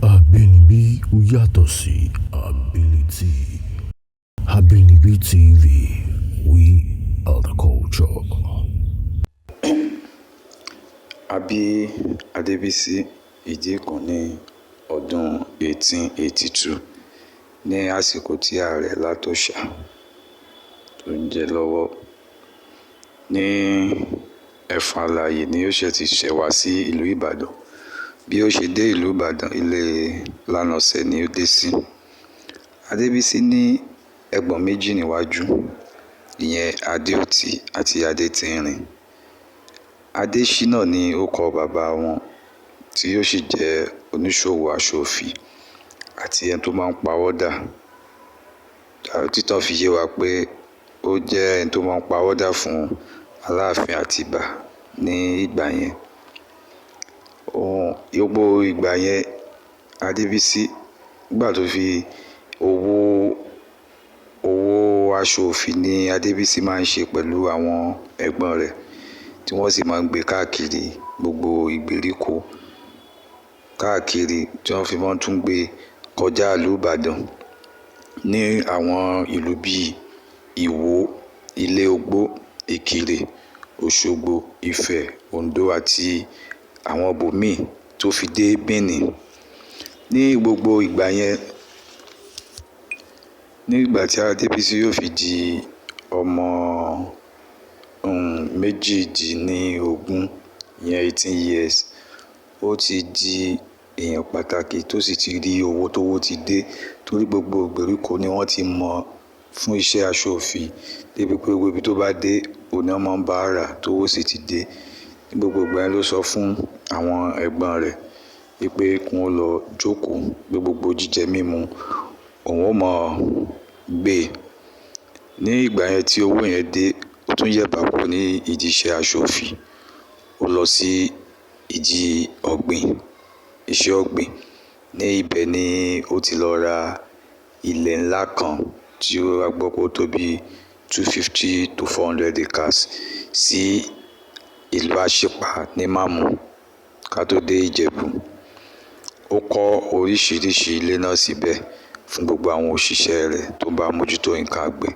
Àbínibí ó yàtọ̀ sí ability. Àbínibí TV, we are the culture. A bí Adébísí Ìdíìkùn ní ọdún 1882 ní àsìkò tí Ààrẹ Látọ̀ọ́sà tó ń jẹ lọ́wọ́. Ní Ẹ̀fọ̀n Alààyè ni ó ṣẹ̀ ti ṣẹ̀ wá sí ìlú Ìbàdàn. Bí ó ṣe dé ìlú Ìbàdàn, ilé Lánọsẹ̀ ni ó dé sí. Adébísí ní ẹ̀gbọ́n méjì níwájú, ìyẹn Adéòtí àti Adétìnrín. Adéṣínà ni orúkọ bàbá wọn, tí ó sì jẹ́ oníṣòwò aṣọ òfì àti ẹni tó máa ń pawọ́dà. Títàn fi yé wa pé ó jẹ́ ẹni tó máa ń pawọ́dà fún Aláàfin Àtìbà ní ìgbà yẹn. Gbogbo ìgbà yẹn, Adébísí, nígbà tó fi owó, owó aṣọ òfì ní Adébísí máa ń ṣe pẹ̀lú àwọn ẹ̀gbọ́n rẹ̀, tí wọ́n sì máa ń gbé káàkiri gbogbo ìgbèríko káàkiri, tí wọ́n fi máa ń tún gbé kọjá ìlú Ìbàdàn ní àwọn ìlú bíi Ìwó, Ilé Ogbó, Ìkirè, Òṣogbo, Ifẹ̀, Oǹdó àti àwọn ibòmíì tó fi dé Benin. Ní gbogbo ìgbà yẹn, nígbà tí Adébísí yóò fi di ọmọ méjìdínlógún, ìyẹn 18 years, ó ti di èèyàn pàtàkì tó sì ti rí owó tówó ti dé, torí gbogbo ìgbèríko ni wọ́n ti mọ̀ fún iṣẹ́ aṣọ òfì, débi pé gbogbo ibi tó bá dé, òun ni wọ́n máa ń bá rà tówó sì ti dé. Ní gbogbo ìgbà yẹn ló sọ fún àwọn ẹ̀gbọ́n rẹ̀ wípé kí wọ́n lọ jókòó, pé gbogbo jíjẹ mímu òun ó mọ̀ gbé. Ní ìgbà yẹn tí owó yẹn dé, ó tún yẹ̀bá kúrò ní ìdí iṣẹ́ aṣọ òfì, ó lọ sí ìdí ọ̀gbìn, iṣẹ́ ọ̀gbìn. Ní ibẹ̀ ni ó ti lọ ra ilẹ̀ ńlá kan tí a gbọ́ pé ó tó bí 250 to 400 acres sí ìlú Àṣìpá ní Màmú ká tó dé Ìjẹ̀bú. Ó kọ́ oríṣiríṣi ilé náà síbẹ̀ fún gbogbo àwọn òṣìṣẹ́ rẹ̀ tó bá mójútó nǹkan àgbẹ̀.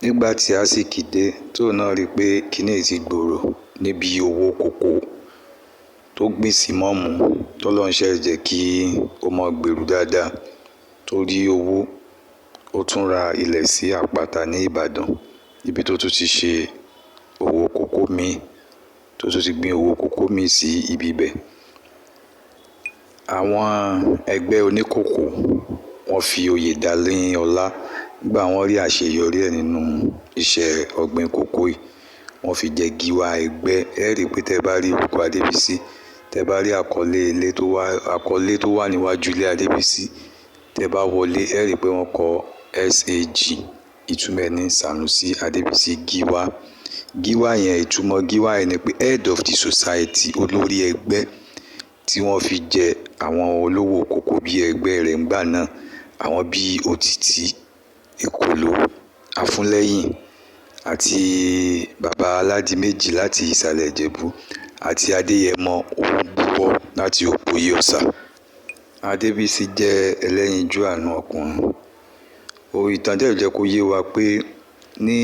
Nígbà tí àsìkí dé, tóun náà rí pé kíní yìí ti gbòòrò níbi òwò kòkó tó gbìn sí Mọ́mù, tọ́lọ́run ṣẹ̀ jẹ́ kí ó mọ́ gbèrú dáadáa, tó rí owó, ó tún ra ilẹ̀ sí Àpáta ní Ìbàdàn, níbi tó tún ti ṣe òwò kòkó míì, tó tún ti gbin òwò kòkó míì sí ibi bẹ̀. Àwọn ẹgbẹ́ oníkòkó wọ́n fi oyè dá ní ọlá nígbà wọ́n rí àṣeyọrí ẹ̀ nínú iṣẹ́ ọ̀gbìn kòkó yìí. Wọ́n fi jẹ́ gíwá ẹgbẹ́. Ẹ rí i pé tẹ́ bá rí orúkọ Adébísí, tẹ́ bá rí àkọlé ilé tó wà, àkọlé tó wà níwájú ilé Adébísí, tẹ́ bá wọlé, ẹ rí i pé wọ́n kọ SAG, ìtumọ̀ ẹ̀ ní Sanusi Adébísí Gíwá. Gíwá yẹn, ìtumọ̀ Gíwá yẹn ni pé head of the society, olórí ẹgbẹ́ tí wọ́n fi jẹ àwọn olówó kòkó bí ẹgbẹ́ rẹ̀ ńgbà náà, àwọn bíi Òtítì, Èkòló, Afúnlẹ́yìn àti bàbá Aládìméjì láti ìsàlẹ̀ Ìjẹ̀bú àti Adéyẹmọ Òwúbúwọ́ láti Òpòyí Ọ̀sà. Adébísí jẹ́ ẹlẹ́yinjú àánú ọkùnrin. Ìtàn dẹ̀ jẹ́ kó yé wa pé ní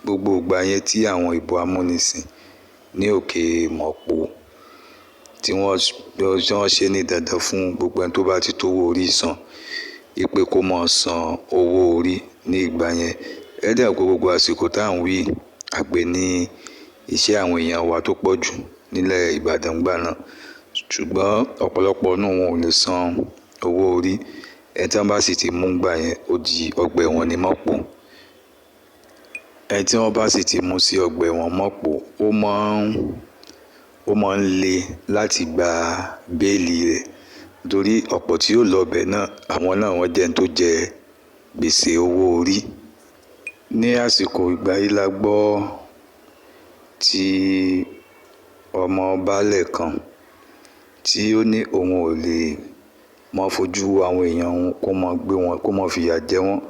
gbogbo ìgbà yẹn tí àwọn ìbò amúnisìn ní òkè Mọ̀pó tí wọ́n ṣe ní dandan fún gbogbo ẹni tó bá ti tówó orí san, wípé kó máa san owó orí ní ìgbà yẹn. Ẹ dẹ̀ pé gbogbo àsìkò tá à ń wí, àgbẹ̀ ní iṣẹ́ àwọn èèyàn wa tó pọ̀ jù nílẹ̀ Ìbàdàn ńgbà náà. Ṣùgbọ́n ọ̀pọ̀lọpọ̀ nínú wọn ò lè san owó orí. Ẹni tí wọ́n bá sì ti mú ńgbà yẹn, ó di ọgbà ẹ̀wọ̀n ní Mọ̀pó. Ẹni tí wọ́n bá sì ti mú sí ọgbà ẹ̀wọ̀n Mọ̀pó, ó máa ń le láti gba béèlì rẹ̀, torí ọ̀pọ̀ tí yóò lọ bẹ̀ náà, àwọn náà wọ́n jẹ́ ẹni tó jẹ gbèsè owó orí. Ní àsìkò ìgbà yìí la gbọ́ tí ọmọ baálẹ̀ kan tí ó ní òun ò lè máa fojú àwọn èèyàn òun kó máa gbé wọn, kó máa fìyà jẹ wọ́n,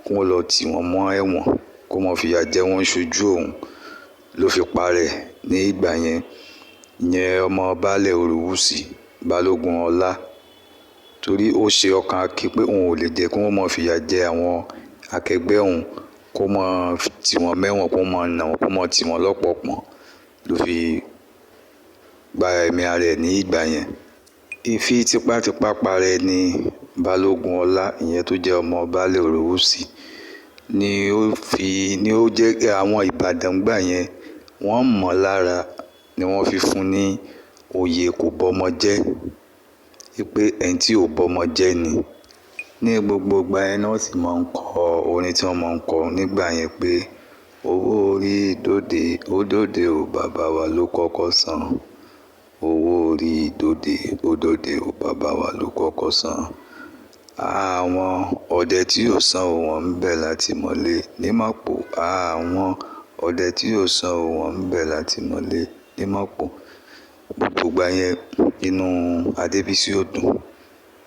kó lọ tì wọ́n mọ́ ẹ̀wọ̀n, kó máa fìyà jẹ wọ́n ṣojú òun, ló fi parẹ́ ní ìgbà yẹn. Ìyẹn ọmọ baálẹ̀ Orùwùsì, Balógun Ọlá. Torí ó ṣe ọkàn akin pé òun ò lè jẹ́ kí wọ́n máa fìyà jẹ àwọn akẹgbẹ́ òun, kó máa tì wọ́n mẹ́wọ̀n, kó máa nà wọ́n, kó máa tì wọ́n lọ́pọ̀pọ̀n ló fi gba ẹ̀mí ara ẹ̀ ní ìgbà yẹn. Ìfi tipátipá para ẹni Balógun Ọlá, ìyẹn tó jẹ́ ọmọ Baálẹ̀ Òròwúsì, ni ó fi ni ó jẹ́ àwọn Ìbàdàn gbà yẹn wọ́n mọ̀ lára ni wọ́n fi fún ní oyè kò bọ́mọ jẹ́, wípé ẹni tí ò bọ́mọ jẹ́ ni. Ní gbogbo ìgbà yẹn ni wọ́n sì máa ń kọ orin tí wọ́n máa ń kọ nígbà yẹn pé owó orí dòde, ó dòde ò bàbá wa ló kọ́kọ́ san. Owó orí dòde, ó dòde ò bàbá wa ló kọ́kọ́ san. Àwọn ọdẹ tí ò san ò wọ́n ń bẹ láti mọ́lé ní Mọ̀pó. Àwọn ọdẹ tí ò san ò wọ́n ń bẹ láti mọ́lé ní Mọ̀pó. Gbogbo ìgbà yẹn inú Adébísí ò dùn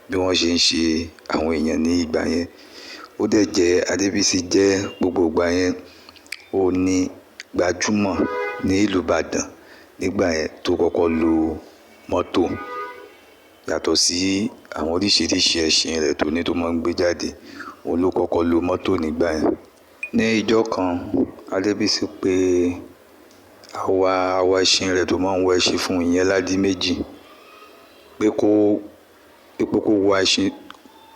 bí wọ́n ṣe ń ṣe àwọn èèyàn ní ìgbà yẹn. Ó dẹ̀ jẹ́ Adébísí jẹ́ gbogbo ìgbà yẹn ó ní gbajúmọ̀ ní ìlú Ìbàdàn nígbà yẹn tó kọ́kọ́ lo mọ́tò yàtọ̀ sí àwọn oríṣiríṣi ẹṣin rẹ̀ tó ní tó máa ń gbé jáde. Òun ló kọ́kọ́ lo mọ́tò nígbà yẹn. Ní ìjọ́ kan, Adébísí pé àwa ẹṣin rẹ̀ tó máa ń wọ ẹṣin fún ìyẹn Ládíméjì pé kó wa ẹṣin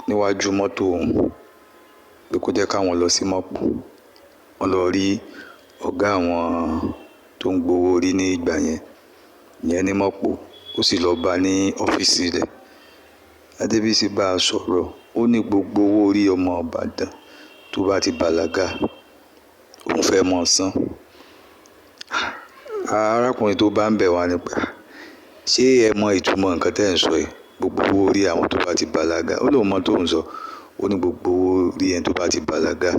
níwájú mọ́tò òun, pé kó jẹ́ káwọn lọ sí Mọ̀pó. Wọ́n lọ rí ọ̀gá àwọn tó ń gbowó orí ní ìgbà yẹn, ìyẹn ní Mọ̀pó. Ó sì lọ bá a ní ọ́fíìsì rẹ̀. Adébísí bá a sọ̀rọ̀, ó ní gbogbo owó orí ọmọ Ìbàdàn tó bá ti bàlágà, òun fẹ́ mọ̀ san. Arákùnrin tó bá ń bẹ̀ wá ní pé, ṣé ẹ mọ ìtumọ̀ nǹkan tí ẹ̀ ń sọ yìí? Gbogbo owó orí àwọn tó bá ti bàlágà. Ó lóun mọ tó ń sọ. Ó ní gbogbo owó orí ẹni tó bá ti bàlágà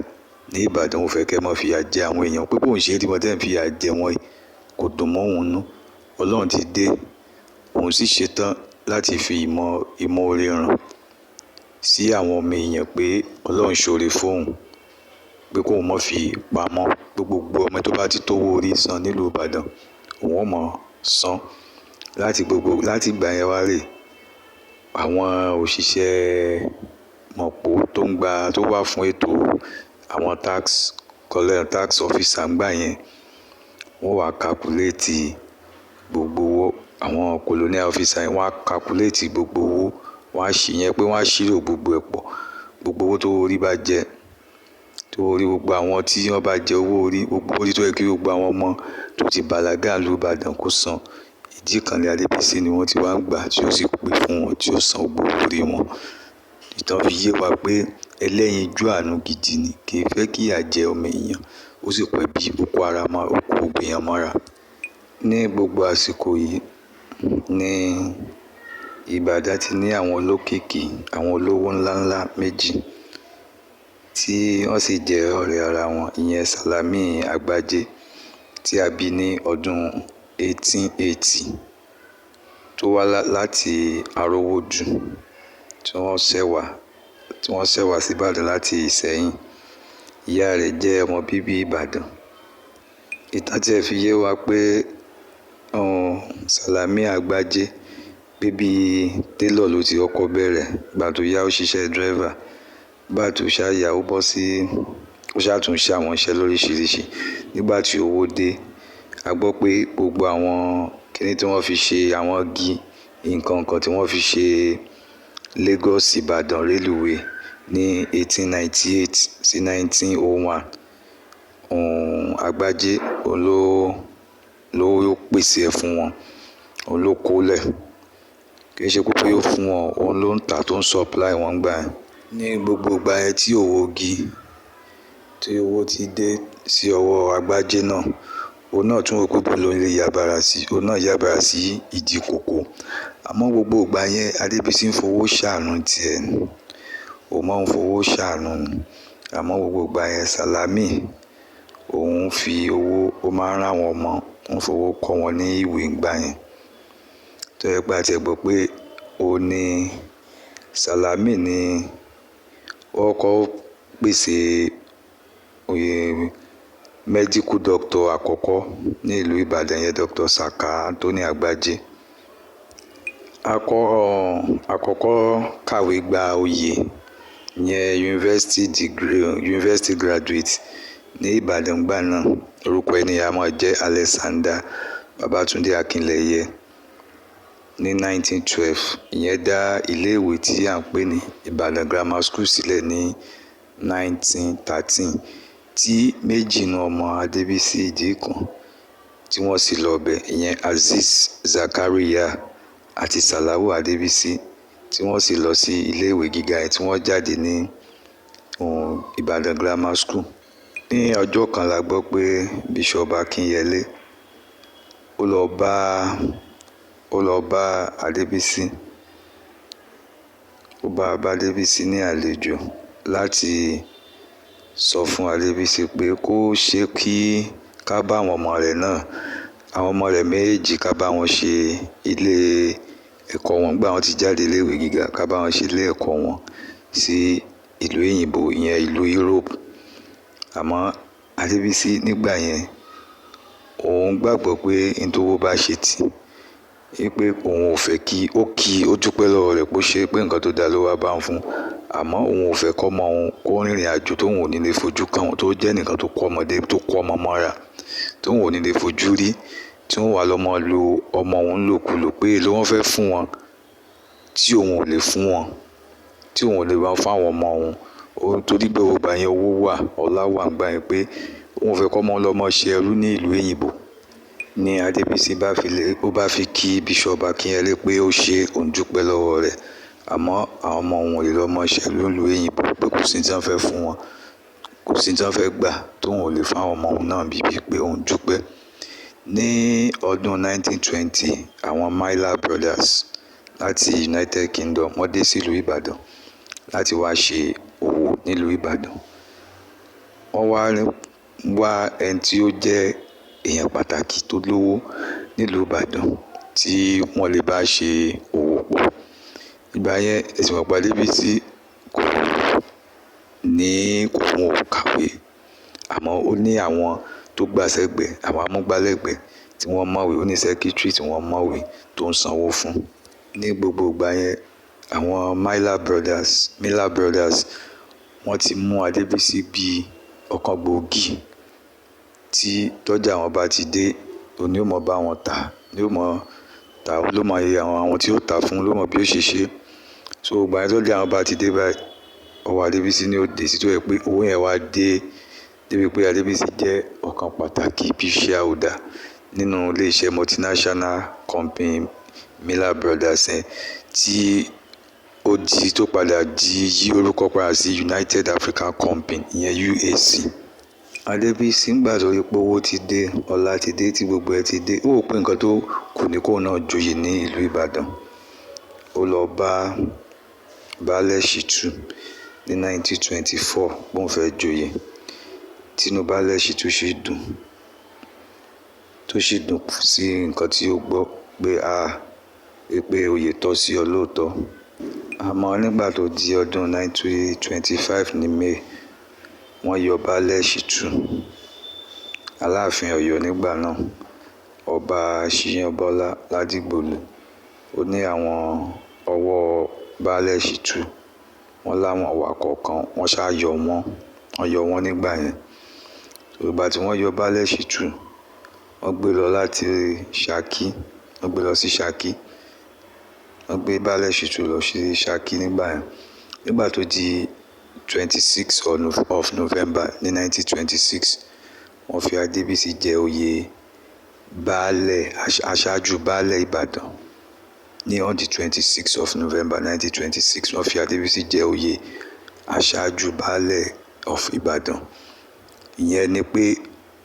ní Ìbàdàn, òun fẹ́ kí ẹ máa fìyà jẹ àwọn èèyàn. Pé bóun ṣe rí wọn tí ẹ̀ ń fìyà jẹ wọ́n yìí kò dùn mọ́ òun nú. Ọlọ́run ti dé, òun sì ṣetán láti fi ìmọ̀ oore hàn sí àwọn ọmọ èèyàn pé Ọlọ́run ṣoore fún òun, pé kóun má fi pamọ́, pé gbogbo ọmọ tó bá ti tó owó orí san nílùú Ìbàdàn, òun ó mọ̀ san. Láti ìgbà yẹn wá rè, àwọn òṣìṣẹ́ Mọ̀pó tó ń gba tó wà fún ètò àwọn tax collect tax officer ńgbà yẹn, wọ́n wá calculate gbogbo owó. Àwọn colonial officer yẹn wọ́n á calculate gbogbo owó, wọ́n á ṣì yẹn pé wọ́n á ṣírò gbogbo ẹ̀ pọ̀. Gbogbo owó tó orí bá jẹ, tó orí gbogbo àwọn tí wọ́n bá jẹ owó orí, gbogbo orí tó yẹ kí gbogbo àwọn ọmọ tó ti bàlágà nílùú Ìbàdàn kó san. Ìdí ìkànnì Adébísí ni wọ́n ti wá ń gbà tí ó sì pé fún wọn, tí ó san gbogbo orí wọn. Ìtàn fi yé wa pé ẹlẹ́yinjú àánú gidi ni, kì í fẹ́ kí ìyà jẹ ọmọ èèyàn, ó sì pẹ́ bí ó kó ara mọ́, ó kó gbogbo èèyàn mọ́ra. Ní gbogbo àsìkò yìí ní Ìbàdàn ti ní àwọn olókìkí, àwọn olówó ńláńlá méjì tí wọ́n sì jẹ́ ọ̀rẹ́ ara wọn. Ìyẹn Sàlámì Àgbájé tí a bí ní ọdún 1880 tó wá láti Arówódù tí wọ́n ṣẹ̀ wá, tí wọ́n ṣẹ̀ wá sí Ìbàdàn láti Ìṣẹ̀yìn. Ìyá rẹ̀ jẹ́ ọmọ bíbí Ìbàdàn. Ìtàn tí ẹ fi yé wa pé Sàlámì Àgbájé pé bí tailor ló ti kọ́kọ́ bẹ̀rẹ̀, ìgbà tó yá ó ṣiṣẹ́ driver, ìgbà tó ṣá yá ó bọ́ sí, ó ṣá tún ṣe àwọn iṣẹ́ lóríṣiríṣi. Nígbà tí owó dé, a gbọ́ pé gbogbo àwọn kíní tí wọ́n fi ṣe àwọn igi, nǹkan kan tí wọ́n fi ṣe Lagos Ìbàdàn Railway ní 1898 sí 1901, Àgbájé òun ló pèsè ẹ̀ fún wọn, òun ló kólẹ̀. Kì í ṣe pé ó fún wọn, òun ló ń tà tó ń supply wọn nígbà yẹn. Ní gbogbo ìgbà yẹn tí òwò igi, tí owó ti dé sí ọwọ́ Àgbájé náà, òun náà tún wò pé bó ló lè yábára sí, òun náà yábára sí ìdí kòkó. Àmọ́ gbogbo ìgbà yẹn Adébísí ń fowó ṣàánú tiẹ̀ ni. Ó máa ń fowó ṣàánú ni. Àmọ́ gbogbo ìgbà yẹn Sàlámì òun fi owó, ó máa ń rán àwọn ọmọ, ó ń fowó kọ́ wọn ní ìwé ńgbà yẹn. Tó jẹ́ pé a ti gbọ́ pé ó ní Sàlámì ní ó kọ́kọ́ pèsè medical doctor àkọ́kọ́ ní ìlú Ìbàdàn yẹn, Dr. Saka Anthony Àgbájé. Àkọ́kọ́ kàwé gba oyè ìyẹn university degree, university graduate ní Ìbàdàn gbà náà. Orúkọ ẹni a máa jẹ́ Alexander Babatunde Akinleye ní 1912. Ìyẹn dá iléèwé tí à ń pè ní Ìbàdàn Grammar School sílẹ̀ ní 1913, tí méjì nínú ọmọ Adébísí Ìdíìkan tí wọ́n sì lọ bẹ̀, ìyẹn Azeez Zakariya àti Salawu Adébísí, tí wọ́n sì lọ sí iléèwé gíga yẹn tí wọ́n jáde ní Ìbàdàn Grammar School. Ní ọjọ́ kan la gbọ́ pé Bishop Akinyele ó lọ bá Adébísí, ó bá bá Adébísí ní àlejò láti sọ fún Adébísí pé kó ṣe kí ká bá àwọn ọmọ rẹ̀ náà, àwọn ọmọ rẹ̀ méjèèjì, ká bá wọn ṣe ilé ẹ̀kọ́ wọn nígbà wọ́n ti jáde iléèwé gíga, ká bá wọn ṣe ilé ẹ̀kọ́ wọn sí ìlú òyìnbó, ìyẹn ìlú Europe. Àmọ́ Adébísí nígbà yẹn, òun gbàgbọ́ pé n tówó bá ṣe tì, wípé òun ò fẹ́ kí ó kí ó dúpẹ́ lọ́wọ́ rẹ̀ pé ó ṣe pé nǹkan tó dáa ló wá bá òun fún. Àmọ́ òun ò fẹ́ kọ́mọ òun kó rìnrìn àjò tóun ò ní lè fojú kàn wọ́n, tó jẹ́ nǹkan tó kó ọmọdé tó kó ọmọ mọ́ra, tóun ò ní lè fojú rí, tí wọ́n wà lọ́mọ lo ọmọ òun lòkulò, pé èló wọ́n fẹ́ fún wọn tí òun ò lè fún wọn, tí òun ò lè wá fún àwọn ọmọ òun. Torí pé gbogbo ìgbà yẹn owó wà, ọlá wà nígbà yẹn, pé òun ò fẹ́ kọ́mọ òun lọ mọ́ ṣe ẹrú ní ìlú òyìnbó. Ní Adébísí bá fi lè ó bá fi kí Bishop Akinyele pé ó ṣe, òun dúpẹ́ lọ́wọ́ rẹ̀, àmọ́ àwọn ọmọ òun ò lè lọ mọ́ ṣe ẹrú nílùú òyìnbó, pé kò sí tí wọ́n fẹ́ fún wọn, kò sí tí wọ́n fẹ́ gbà tóun ò lè fún àwọn ọmọ òun náà bíbí, pé òun dúpẹ́. Ní ọdún 1920, àwọn Myler Brothers láti United Kingdom, wọ́n dé sílùú Ìbàdàn láti wá ṣe òwò nílùú Ìbàdàn. Wọ́n wá wá ẹni tí ó jẹ́ èèyàn pàtàkì tó lówó nílùú Ìbàdàn tí wọ́n lè bá ṣe òwò pọ̀. Ìgbà yẹn, ẹ̀sìn mọ̀ pé Adébísí kò ní, òun ò kàwé, àmọ́ ó ní àwọn tó gbà sẹ́gbẹ̀ẹ́, àwọn amúgbálẹ́gbẹ̀ẹ́ tí wọ́n mọ̀wé, ó ní secretary tí wọ́n mọ̀wé tó ń sanwó fún. Ní gbogbo ìgbà yẹn, àwọn Miller Brothers wọ́n ti mú Adébísí bí ọ̀kan gbòógì tí tọ́jà wọn bá ti dé, òun ni ó mọ̀ bá wọn tà, ni ó mọ̀ tà, ló mọ iye àwọn tí ó tà fún, ló mọ bí ó ṣe ṣe. So ìgbà yẹn, tọ́jà wọn bá ti dé báyìí, ọwọ́ Adébísí ni ó dé sí, tó yẹ pé owó yẹn wá dé débi pé Adébísí jẹ́ ọ̀kan pàtàkì bí shareholder nínú iléeṣẹ́ multinational company Miller Brothers yẹn, tí ó di tó padà di yí orúkọ padà sí United African Company, ìyẹn UAC. Adébísí ńgbà tó rí pé owó ti dé, ọlá ti dé, tí gbogbo ẹ ti dé, ó wò pé nǹkan tó kù ní kóun náà joyè ní ìlú Ìbàdàn. Ó lọ bá Baálẹ̀ Ṣìtú ní 1924 póun fẹ́ joyè. Tínú Baálẹ̀ Ṣìtú sì dùn, tó sì dùn sí nǹkan tí ó gbọ́ pé a pé oyè tọ́ sí ọ lóòótọ́. Àmọ́ nígbà tó di ọdún 1925 ní May, wọ́n yọ Baálẹ̀ Ṣìtú, Aláàfin Ọ̀yọ́ nígbà náà, Ọba Ṣíyánbọ́lá Ládìgbòlù. Ó ní àwọn ọwọ́ Baálẹ̀ Ṣìtú, wọ́n láwọn ìwà kọ̀ọ̀kan, wọ́n ṣáà yọ wọ́n, wọ́n yọ wọ́n nígbà yẹn. Ìgbà tí wọ́n yọ Baálẹ̀ Ṣìtú, wọ́n gbé lọ láti Ṣakí, wọ́n gbé lọ sí Ṣakí. Wọ́n gbé Baálẹ̀ Ṣìtú lọ sí Ṣakí nígbà yẹn. Nígbà tó di 26 of November ní 1926, wọ́n fi Adébísí jẹ oyè Baálẹ̀, aṣáájú Baálẹ̀ Ìbàdàn. Ní on the 26 of November 1926, wọ́n fi Adébísí jẹ oyè aṣáájú Baálẹ̀ of Ìbàdàn. Ìyẹn ni pé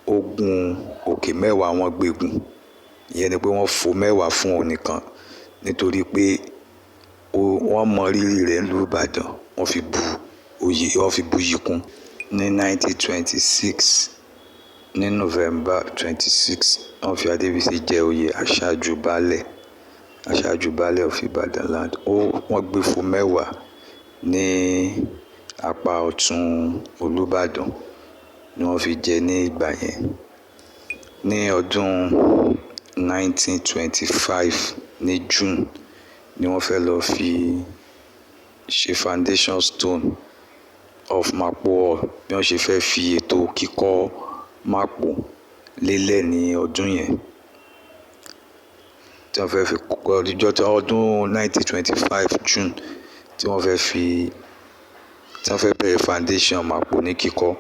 ogun òkè mẹ́wàá wọ́n gbégun. Ìyẹn ni pé wọ́n fò mẹ́wàá fún òun nìkan nítorí pé wọ́n mọ rírì rẹ̀ nílùú Ìbàdàn. Wọ́n fi bu oyè, wọ́n fi buyì kún. Ní 1926, ní November 26, wọ́n fi Adébísí jẹ oyè aṣáájú Baálẹ̀ of Ìbàdàn land. Wọ́n gbé fún mẹ́wàá ní apá ọ̀tún Olúbàdàn ni wọ́n fi jẹ ní ìgbà yẹn. Ní ọdún 1925 ní June. ni wọ́n fẹ́ lọ́ọ́ fi ṣe foundation stone of Mapo Hall, bí wọ́n ṣe fẹ́ fi ètò kíkọ́ Mapo lélẹ̀ ní ọdún yẹn, tí wọ́n fẹ́ fi kọ́ ọdún 1925 June, tí wọ́n fẹ́ fi tí wọ́n fẹ́ bẹ̀rẹ̀ foundation Mapo ní kíkọ́.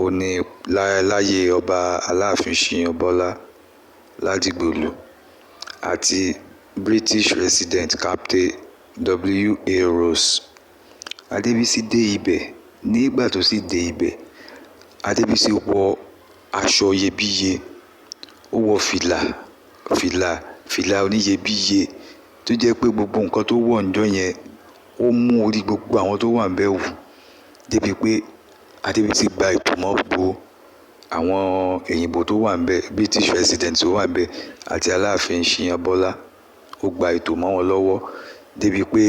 Ó ní láyé ọba Aláàfin Ṣíyànbọ́lá Ládìgbòlù àti British resident Captain W. A. Ross. Adébísí dé ibẹ̀. Nígbà tó sì dé ibẹ̀, Adébísí wọ aṣọ iyebíye, ó wọ fìlà fìlà fìlà oníyebíye, tó jẹ́ pé gbogbo nǹkan tó wọ̀ níjọ́ yẹn, ó mú orí gbogbo àwọn tó wà níbẹ̀ wù, débi pé Adébísí gba ètò mọ́ gbogbo àwọn òyìnbó tó wà níbẹ̀, British resident tó wà níbẹ̀ àti Aláàfin Ṣíyànbọ́lá. Ó gba ètò mọ́ wọn lọ́wọ́, débi pé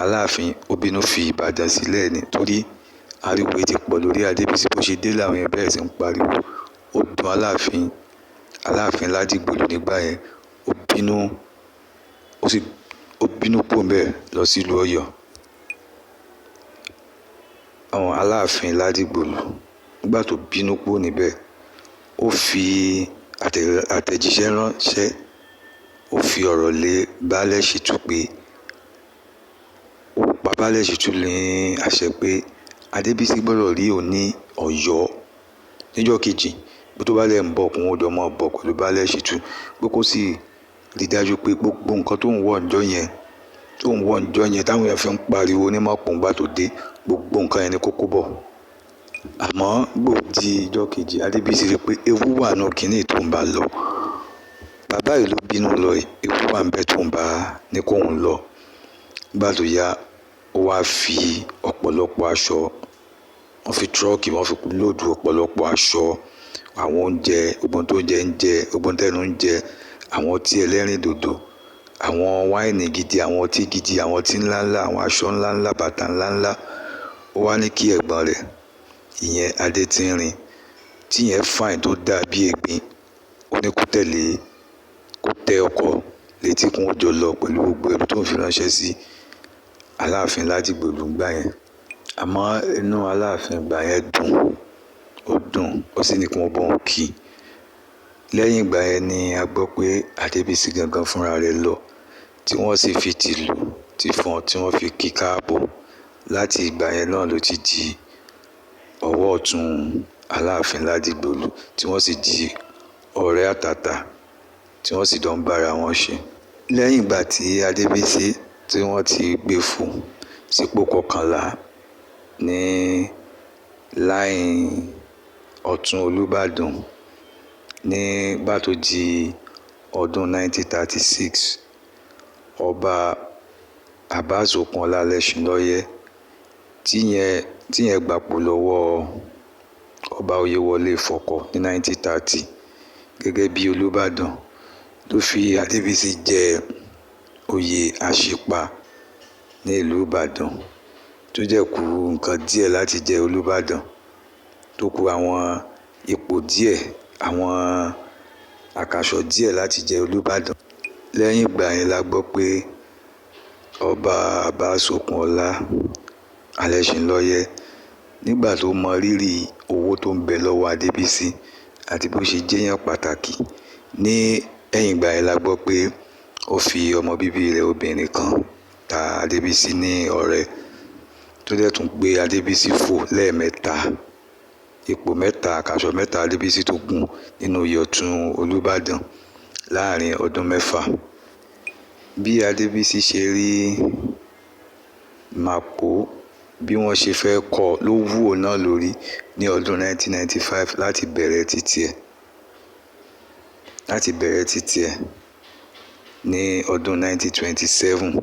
Aláàfin ó bínú fi Ìbàdàn sílẹ̀ ní, torí ariwo ti pọ̀ lórí Adébísí. Bó ṣe dé làwọn yẹn bẹ̀rẹ̀ sí ń pariwo. Ó dùn Aláàfin Ládìgbòlù nígbà yẹn. Ó bínú, ó sì ó bínú kúrò ńbẹ̀ lọ sílùú Ọ̀yọ́. Àwọn Aláàfin Ládìgbòlù, nígbà tó bínú kúrò níbẹ̀, ó fi àtẹ̀jíṣẹ́ ránṣẹ́, ó fi ọ̀rọ̀ lé Baálẹ̀ Ṣìtú pé ó pa Baálẹ̀ Ṣìtú ní àṣẹ pé Adébísí gbọ́dọ̀ rí òun ní Ọ̀yọ́ níjọ́ kejì, pé tó bá dẹ̀ ń bọ̀, kóun ó jọ máa bọ̀ pẹ̀lú Baálẹ̀ Ṣìtú, pé kó sì rí dájú pé gbogbo nǹkan tó ń wọ̀ níjọ́ yẹn, táwọn èèyàn fi ń pariwo ní Mapo nígbà tó dé, gbogbo nǹkan yẹn ni kó kó bọ̀. Àmọ́ gbò di ìjọ́ kejì, Adébísí rí pé ewu wà nù kínní tó ń bá lọ. Bàbá yìí ló bínú lọ, ewu wà níbẹ̀ tó ń bá ní kóun lọ. Nígbà tó yá, ó wá fi ọ̀pọ̀lọpọ̀ aṣọ, wọ́n fi tírọ́ọ̀kì, wọ́n fi lóòdù ọ̀pọ̀lọpọ̀ aṣọ, àwọn oúnjẹ, gbogbo tó ń jẹ ń jẹ, gbogbo tẹ́nu ń jẹ, àwọn ọtí ẹlẹ́rìndòdò, àwọn wáìnì gidi, àwọn ọtí gidi, àwọn ọtí ńláńlá, àwọn aṣọ ńláńlá, bàtà ńláńlá. Ó wá ní kí ẹ̀gbọ́n rẹ̀, ìyẹn Adétínrin, tíyẹn fine tó dà bí egbin, ó ní kó tẹ̀lé, kó tẹ ọkọ̀ létí kí wọ́n jọ lọ pẹ̀lú gbogbo ẹrù tó ń fi ránṣẹ́ sí Aláàfin Ládìgbòlù ńgbà yẹn. Àmọ́ inú Aláàfin ìgbà yẹn dùn, ó dùn, ó sì ní kí wọ́n bóun kí. Lẹ́yìn ìgbà yẹn ni a gbọ́ pé Adébísí gangan fúnra rẹ̀ lọ, tí wọ́n sì fi tìlù tìfọn tí wọ́n fi kí káàbọ̀. Láti ìgbà yẹn náà ló ti di ọwọ́ ọ̀tún Aláàfin Ládìgbòlù, tí wọ́n sì di ọ̀rẹ́ àtàtà, tí wọ́n sì jọ ń bára wọn ṣe. Lẹ́yìn ìgbà tí Adébísí tí wọ́n ti gbé fò sípò kọkànlá ní láìn ọ̀tún Olúbàdàn nígbà tó di ọdún 1936, ọba Abbas Okunola Alẹ́ṣinlọ́yẹ́ tíyẹn gbapò lọ́wọ́ ọba Oyèwọlé Fọkọ̀ ní 1930 gẹ́gẹ́ bí Olúbàdàn, ló fi Adébísí jẹ oyè àṣípa ní ìlú Ìbàdàn, tó jẹ́ kù nǹkan díẹ̀ láti jẹ́ Olúbàdàn, tó kù àwọn ipò díẹ̀, àwọn àkàsọ̀ díẹ̀ láti jẹ́ Olúbàdàn. Lẹ́yìn ìgbà yẹn la gbọ́ pé ọba Abbas Okunola Alẹ́ṣinlọ́yẹ́, nígbà tó mọ rírì owó tó ń bẹ lọ́wọ́ Adébísí àti bó ṣe jẹ́yàn pàtàkì, ní ẹ̀yìn ìgbà yẹn la gbọ́ pé ó fi ọmọ bíbí rẹ̀ obìnrin kan ta Adébísí ní ọrẹ, tó dẹ̀ tún gbé Adébísí fò lẹ́ẹ̀mẹ́ta, ipò mẹ́ta, àkàsọ̀ mẹ́ta Adébísí tó gùn nínú oyè ọ̀tún Olúbàdàn láàrin ọdún 6. Bí Adébísí ṣe rí Mapo, bí wọ́n ṣe fẹ́ kọ́ ló wú òun náà lórí ní ọdún 1995 láti bẹ̀rẹ̀ títí ẹ̀ ní ọdún 1927,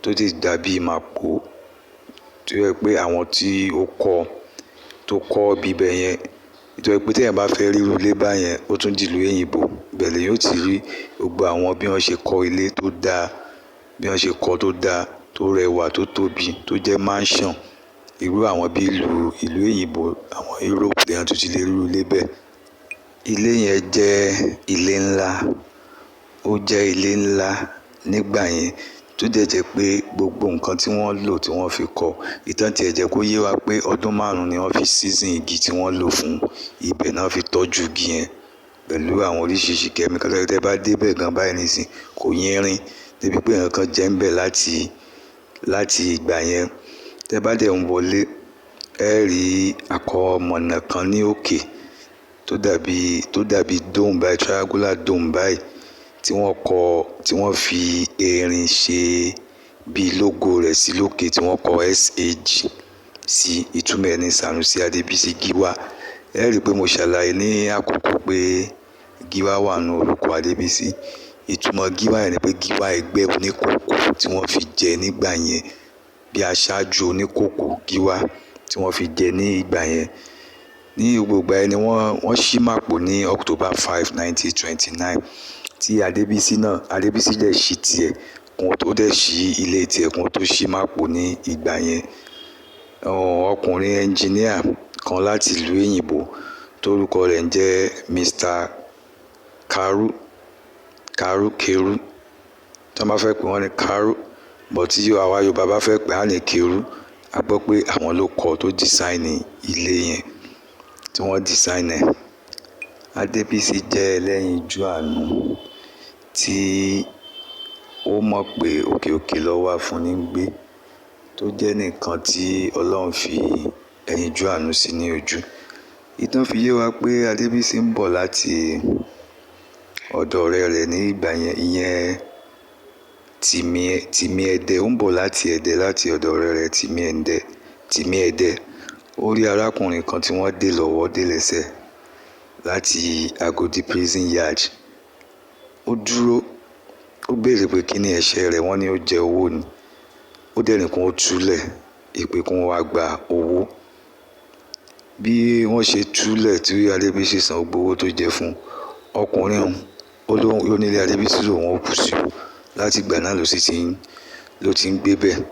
tó ti dàbí Mapo, tó jẹ́ pé àwọn tí ó kọ́, tó kọ́ bíbẹ̀ yẹn, tó jẹ́ pé tí èèyàn bá fẹ́ rí irú ilé báyẹn, ó tún di ìlú òyìnbó. Ibẹ̀ lèyàn ó ti rí gbogbo àwọn bí wọ́n ṣe kọ́ ilé tó dáa, bí wọ́n ṣe kọ́ tó dáa, tó rẹwà, tó tóbi, tó jẹ́ mansion. Irú àwọn bí ìlú òyìnbó, àwọn Europe lèyàn tún ti lè rí irú ilé bẹ́ẹ̀. Ilé yẹn jẹ́ ilé ńlá, ó jẹ́ ilé ńlá nígbà yẹn, tó dẹ̀ jẹ́ pé gbogbo nǹkan tí wọ́n lò tí wọ́n fi kọ́, ìtàn tiẹ̀ jẹ́ kó yé wa pé ọdún 5 ni wọ́n fi season igi tí wọ́n lò fún ibẹ̀ náà, fi tọ́jú igi yẹn pẹ̀lú àwọn oríṣiríṣi kẹ́míkà. Tẹ́ bá débẹ̀ gan báyìí nísìn, kò yínrín débi pé nǹkan kan jẹ́ ń bẹ̀ láti ìgbà yẹn. Tẹ́ bá dẹ̀ ń wọlé, ẹ rí àkọmọ̀nà kan ní òkè tó dàbí dome báyìí, triangular dome báyìí, tí wọ́n kọ́, tí wọ́n fi erin ṣe bíi logo rẹ̀ sí lókè, tí wọ́n kọ SAG sí. Ìtumọ̀ ẹ̀ ní Sanusi Adébísí Gíwá. Ẹ rí i pé mo ṣàlàyé ní àkókò pé Gíwá wà nínú orúkọ Adébísí. Ìtumọ̀ Gíwá yẹn ni pé Gíwá ẹgbẹ́ oníkòkò tí wọ́n fi jẹ nígbà yẹn, bí aṣáájú oníkòkò Gíwá tí wọ́n fi jẹ ní ìgbà yẹn. Ní gbogbo ìgbà yẹn ni wọ́n ṣí Mápó ní October 5, 1929, tí Adébísí náà, Adébísí dẹ̀ ṣí tiẹ̀ kún tó dẹ̀ ṣí ilé tiẹ̀ kún tó ṣí Mápó ní ìgbà yẹn. Ọkùnrin ẹnjìníà kan láti ìlú òyìnbó tórúkọ rẹ̀ ń jẹ́ Mr. Karu Karu Keru, tí wọ́n bá fẹ́ pè wọ́n ní Karu, but tí àwa Yorùbá bá fẹ́ pè á ní Keru. A gbọ́ pé àwọn ló kọ́, tó design ilé yẹn, tí wọ́n design ẹ̀. Adébísí jẹ́ ẹlẹ́yinjú àánú tí ó mọ̀ pé òkè òkè lọ́wọ́ afúnni ń gbé, tó jẹ́ nìkan tí Ọlọ́run fi ẹyinjú àánú sí ní ojú. Ìtàn fi yé wa pé Adébísí ń bọ̀ láti ọ̀dọ̀ ọ̀rẹ́ rẹ̀ ní ìgbà yẹn, ìyẹn Tìmí Ẹdẹ. Ó ń bọ̀ láti Ẹdẹ, láti ọ̀dọ̀ ọ̀rẹ́ rẹ̀ Tìmí Ẹdẹ. Ó rí arákùnrin kan tí wọ́n dè lọ́wọ́ dè lẹ́sẹ̀ láti Agodi prison yard. Ó dúró, ó béèrè pé kí ni ẹ̀ṣẹ̀ rẹ̀. Wọ́n ní ó jẹ owó ni. Ó dẹ̀ ní kí wọ́n túlẹ̀, ìpè kí wọ́n wá gba owó. Bí wọ́n ṣe túlẹ̀ tí Adébísí san gbogbo owó tó jẹ fún ọkùnrin ọ̀hún, ó ní ilé Adébísí lòun ó kú sí o. Láti ìgbà náà ló sì ti ń ló ti ń gbé bẹ́ẹ̀,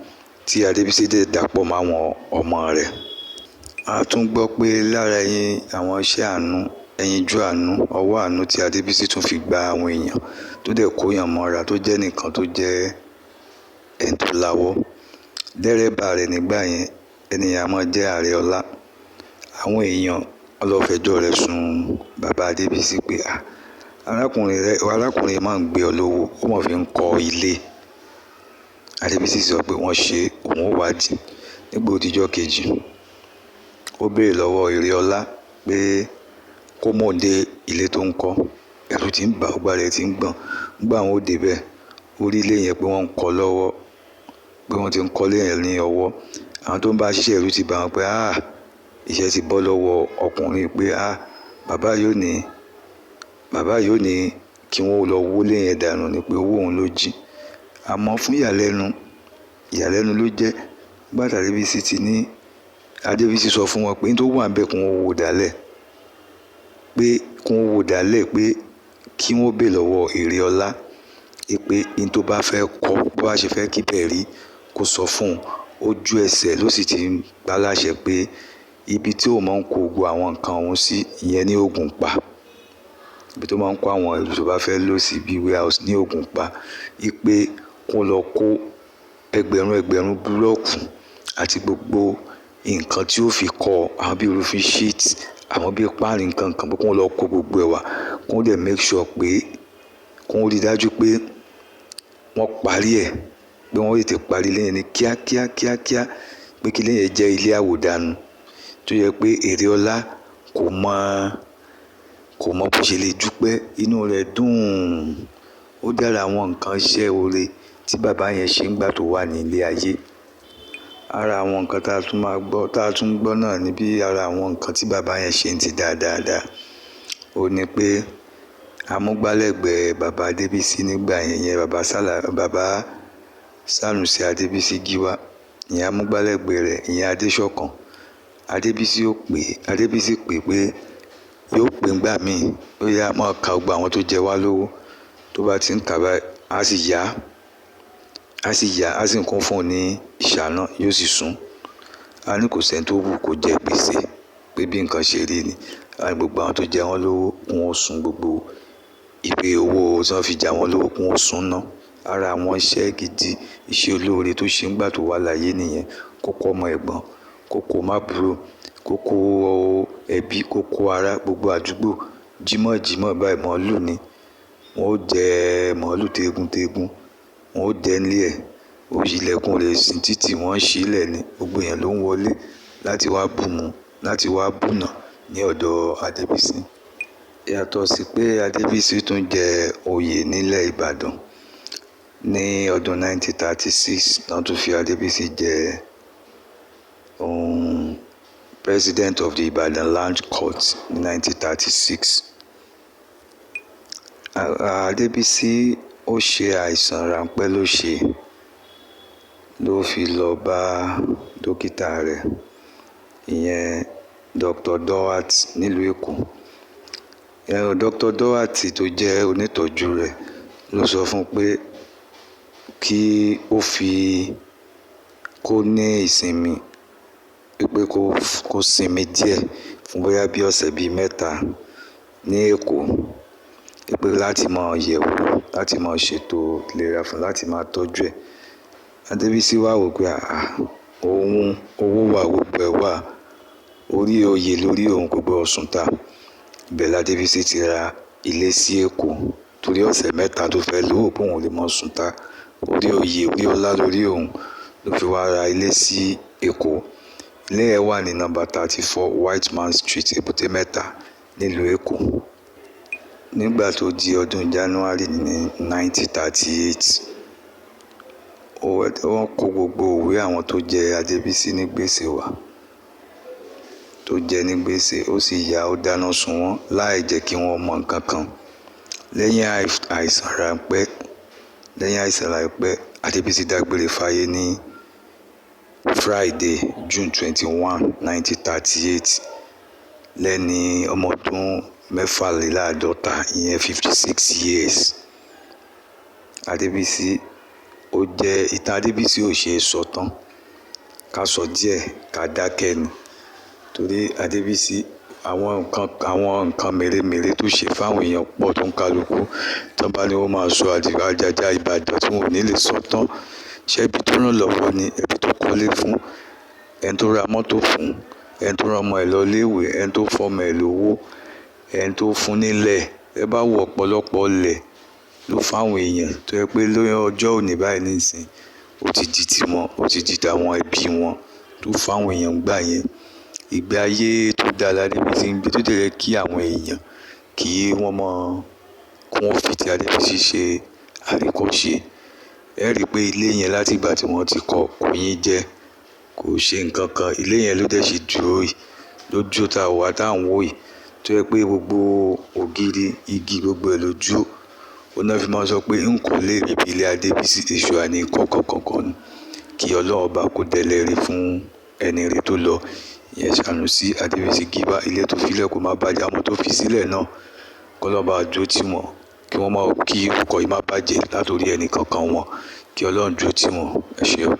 tí Adébísí dẹ̀ dàpọ̀ mọ́ àwọn ọmọ rẹ̀. A tún gbọ́ pé lára ẹ̀yìn àwọn iṣẹ́ àánú, ẹyinjú àánú, ọwọ́ àánú tí Adébísí tún fi gba àwọn èèyàn, tó dẹ̀ kóyàn mọ́ra, tó jẹ́ nìkan tó jẹ́ ẹni tó lawọ́. Dẹ́rẹ́bà rẹ̀ nígbà yẹn, ẹni yẹn a máa jẹ́ Àrẹọlá. Àwọn èèyàn lọ fẹjọ́ rẹ̀ sùn bàbá Adébísí pé arákùnrin rẹ̀, arákùnrin máa ń gbé ọ lówó, ó mọ̀ fi ń kọ́ ilé. Adébísí sọ pé wọ́n ṣe, òun ó wádìí. Nígbà ó dijọ́ kejì, ó béèrè lọ́wọ́ Ìrẹọlá pé kó mú òun dé ilé tó ń kọ́. Ẹ̀rù tí ń bà, ọgbà rẹ̀ tí ń gbọ̀n. Nígbà wọn ó dé bẹ́ẹ̀, ó rí ilé yẹn pé wọ́n ń kọ́ lọ́wọ́, pé wọ́n ti ń kọ́ ilé yẹn ní ọwọ́. Àwọn tó ń bá ṣiṣẹ́, ẹ̀rù ti bà wọ́n pé iṣẹ́ ti bọ́ lọ́wọ́ ọkùnrin, pé bàbá yóò ní, bàbá yóò ní kí wọ́n lọ wó ilé yẹn dànù ni, pé owó òun ló jí. Àmọ́ fún ìyàlẹ́nu, ìyàlẹ́nu ló jẹ́. Nígbà tí Adébísí ti ní, Adébísí sọ fún wọn pé ní tó wà níbẹ̀ kí wọ́n wó dálẹ̀, pé kí wọ́n wó dálẹ̀, pé kí wọ́n béèrè lọ́wọ́ Ìrẹọlá pé ní tó bá fẹ́ kọ́, bó bá ṣe fẹ́ kí bẹ́ẹ̀ rí, kó sọ fún un. Ojú ẹsẹ̀ ló sì ti ń pa láṣẹ pé ibi tí ó máa ń kó gbogbo àwọn nǹkan òun sí, ìyẹn ní Ògùnpa. Ibi tó máa ń kó àwọn ẹrù tó bá fẹ́ lò sí bíi warehouse ní Ògùnpa, wípé kó lọ kó ẹgbẹ̀rún ẹgbẹ̀rún búlọ́ọ̀kù àti gbogbo nǹkan tí ó fi kọ́, àwọn bíi roofing sheet, àwọn bíi páànù, nǹkan kan, pé kó lọ kó gbogbo ẹ̀ wá, kó dẹ̀ make sure pé kó rí dájú pé wọ́n parí ẹ̀, pé wọ́n tètè parí ilé yẹn ní kíákíá kíákíá, pé kí ilé yẹn jẹ́ ilé àwòdànù, tó yẹ pé Ìrẹọlá kò mọ bó ṣe lè dúpẹ́. Inú rẹ̀ dùn. Ó dára àwọn nǹkan iṣẹ́ oore tí bàbá yẹn ṣe nígbà tó wà ní ilé ayé. Ara àwọn nǹkan tá a tún máa gbọ́, tá a tún gbọ́ náà ni bí ara àwọn nǹkan tí bàbá yẹn ṣe ń ti dáadáa. Ó ní pé amúgbálẹ́gbẹ̀ẹ́ bàbá Adébísí nígbà yẹn, ìyẹn bàbá Sálà, bàbá Sanusi Adébísí Gíwá, ìyẹn amúgbálẹ́gbẹ̀ẹ́ rẹ̀, ìyẹn Adéṣọ̀kan. Adébísí ó pè, Adébísí pè pé yóò pè ńgbà míì, ó yá máa ka gbogbo àwọn tó jẹ wá lówó. Tó bá ti ń kà báyìí, á sì yá, á sì yá, á sì kún fún un ní ìṣáná, yóò sì sùn. A ní kò sẹ́ni tó wù kó jẹ gbèsè, pé bí nǹkan ṣe rí ni. A ní gbogbo àwọn tó jẹ wọ́n lówó, kí wọ́n sun gbogbo ìwé owó tí wọ́n fi jẹ wọ́n lówó, kí wọ́n sun ná. Ara àwọn iṣẹ́ gidi, iṣẹ́ olóore tó ṣe ńgbà tó wà láyé nìyẹn. Kó kó ọmọ ẹ̀gbọ́n, kó kó mábúrò, kó kó ẹbí, kó kó ará, gbogbo àdúgbò. Jímọ̀ jímọ̀ báyìí màálù ni. Wọ́n ó jẹ màálù teegun teegun, wọ́n ó jẹ nílé ẹ̀. Ilẹ̀kùn rẹ̀ sí títì, wọ́n ń ṣí lẹ̀ ni. Gbogbo èèyàn ló ń wọlé láti wá bùnmu, láti wá bùnà ní ọ̀dọ̀ Adébísí. Yàtọ̀ sí pé Adébísí tún jẹ oyè nílẹ̀ Ìbàdàn ní ọdún 1936, wọ́n tún fi Adébísí jẹ President of the Ibadan Land Court ní 1936. Adébísí ó ṣe àìsàn ráńpẹ́ ló ṣe, ló fi lọ bá dókítà rẹ̀, ìyẹn Dr. Doherty nílùú Èkó. Dr. Doherty tó jẹ́ onítọ́jú rẹ̀ ló sọ fún un pé kí ó fi kó ní ìsinmi, pé kó sinmi díẹ̀ fún bóyá bí ọ̀sẹ̀ bíi mẹ́ta ní Èkó, pé láti máa yẹ̀wò, láti máa ṣètò ìlera fún, láti máa tọ́jú ẹ̀. Adébísí wá wò pé àà, òun owó wà, gbogbo ẹ̀ wà, orí oyè lórí òun, kò gbọdọ̀ sùn ta. Ibẹ̀ l'Adébísí ti ra ilé sí Èkó torí ọ̀sẹ̀ mẹ́ta tó fẹ́ lò ó pé òun ò lè máa sùn ta. Orí oyè, orí ọlá lórí òun ló fi wá ra ilé sí Èkó. Ilé yẹn wà ní nọ́mbà 34 Whiteman Street, Èbúté Mẹ́ta nílùú Èkó. Nígbà tó di ọdún January ní 1938, wọ́n kó gbogbo ìwé àwọn tó jẹ Adébísí ní gbèsè wá, tó jẹ ní gbèsè, ó sì ya, ó dáná sun wọ́n láì jẹ́ kí wọ́n mọ nǹkan kan. Lẹ́yìn àìsàn ráńpẹ́, lẹ́yìn àìsàn ráńpẹ́, Adébísí dágbére fáyé ní Friday, June 21, 1938, lẹ́ni ọmọ ọdún mẹ́fàléláàádọ́ta, ìyẹn 56 years. Adébísí ó jẹ́ ìtàn Adébísí ò ṣe é sọ tán. Ká sọ díẹ̀ ká dákẹ́ ni. Torí Adébísí, àwọn nǹkan mèremère tó ṣe fáwọn èèyàn pọ̀ tó ń kálukú. Tí wọ́n bá ní wọ́n máa sọ àjàjà Ìbàdàn tí wọ́n ò ní lè sọ tán. Ṣé ẹbí tó ràn lọ́wọ́ ni, ẹbí tó kọ́lé fún, ẹni tó ra mọ́tò fún, ẹni tó rán ọmọ ẹ̀ lọ ilé ìwé, ẹni tó fọ́mọ ẹ̀ lówó, ẹni tó fún nílẹ̀. Ẹ bá wo ọ̀pọ̀lọpọ̀ ilẹ̀ ló fáwọn èèyàn tó jẹ́ pé lórí ọjọ́ òní báyìí nísìnyí, ó ti di tiwọn, ó ti di tàwọn ẹbí wọn tó fáwọn èèyàn gbà yẹn. Ìgbé ayé tó dáa l'Adébísí ń gbé tó dẹ̀ yẹ kí àwọn èèyàn kí wọ́n mọ̀, kí wọ́n fi ti Adébísí ṣe àríkọ́ṣe. Ẹ rí i pé ilé yẹn láti ìgbà tí wọ́n ti kọ́, kò yín jẹ, kò ṣe nǹkan kan. Ilé yẹn ló dẹ̀ ṣe dúró yìí, ló dúró tá wà tá ń wò yìí. Tó jẹ́ pé gbogbo ògiri, igi gbogbo ẹ̀ ló dúró. Òun náà fi máa ń sọ pé ń kọ́lé mi bí ilé Adébísí, èṣù àní kọ̀ọ̀kan kọ̀ọ̀kan ni. Kí Ọlọ́run ọba kó dẹ́lẹ̀ ire fún ẹni rere tó lọ. Ìyẹn Sanusi Adébísí Gíwá, ilé tó fi lẹ̀ kó má bàjẹ́, àwọn tó fi sílẹ̀ náà, kí Ọlọ́run bá dúró tì wọ́n, kí wọ́n má, kí orúkọ yìí má bàjẹ́ látorí ẹnì kankan wọn. Kí Ọlọ́run dúró tì wọ́n. Ẹ ṣé o.